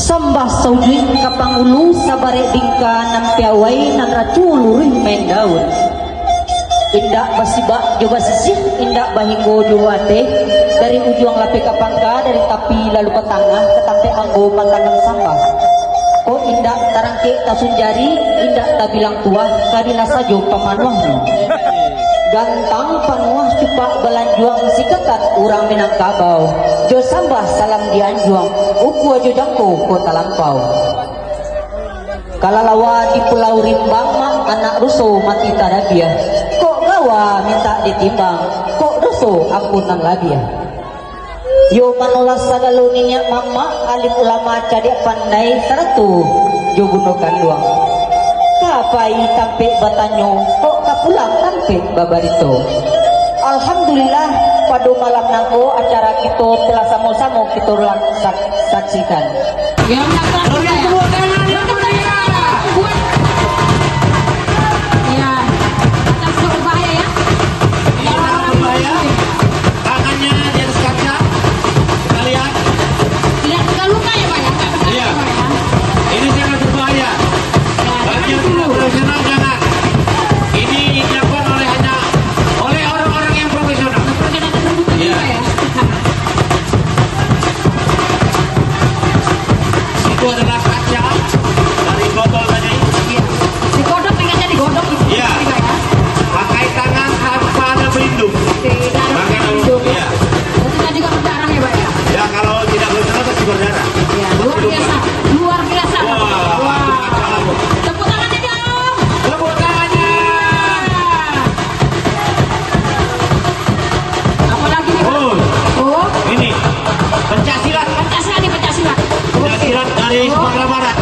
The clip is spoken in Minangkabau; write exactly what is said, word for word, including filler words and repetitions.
Sambah saujuik ka pangulu, sabarek bingka nan piawai, nan racu luruih main daun. Indak basibak jo basisiah, indak bahinggo jo bateh, dari ujuang lapeh ka pangka, dari tapi lalu ka tangah, ka tampek ambo mantanam sambah. Kok indak tarangkek tasunjari, indak tabilang tuah, kadilah sajo pamanuahnyo. Gantang panuah cupak balanjuang, siketek urang Minangkabau, jo sambah salam dianjuang, ukua jo jangko kok talampau. Kalalawa di Pulau Rimbang, mak, anak doso mati tadabiah. Kok gawa mintak ditimbang, kok doso ampunan labiah. Yo manolah sagalo niniak mamak, alim ulama cadiak pandai, sarato jo bundo kanduang. Ka pai tampek batanyo, kok ka pulang tampek babarito. Alhamdulillah, pado malam nangko acara kito telah samo-samo kito sak-, saksikan. Ya, ya, ya. Berikan tepuk tangan yang meriah. Ya, atas berbahaya, ya. Ini sangat berbahaya. Tangannya di atas kaca. Kita lihat. Tidak terluka ya, Pak, ya? Nggak terluka ya, Pak, ya? Ini sangat berbahaya. Ya, bagi yang tidak profesional, jangan. Ini dilakukan oleh hanya oleh orang-orang yang profesional. Profesional tersebut tadi, Pak, ya? Itu adalah kaca dari botol tadi. Iya. Digodok, tingkatnya digodok gitu. Iya. Pakai tangan tanpa ada pelindung. Tidak ada pelindung. Iya. Itu tadi juga berdarah ya, Pak, ya? Ya, kalau tidak berdarah pasti berdarah. Iya, luar biasa. Luar biasa. Wah. Tepuk tangannya dong. Tepuk tangannya. Apalagi nih, Pak? Oh. Oh. Ini. Pencak silat. Pencak silat nih, pencak silat. Pencak silat dari Sumatera Barat.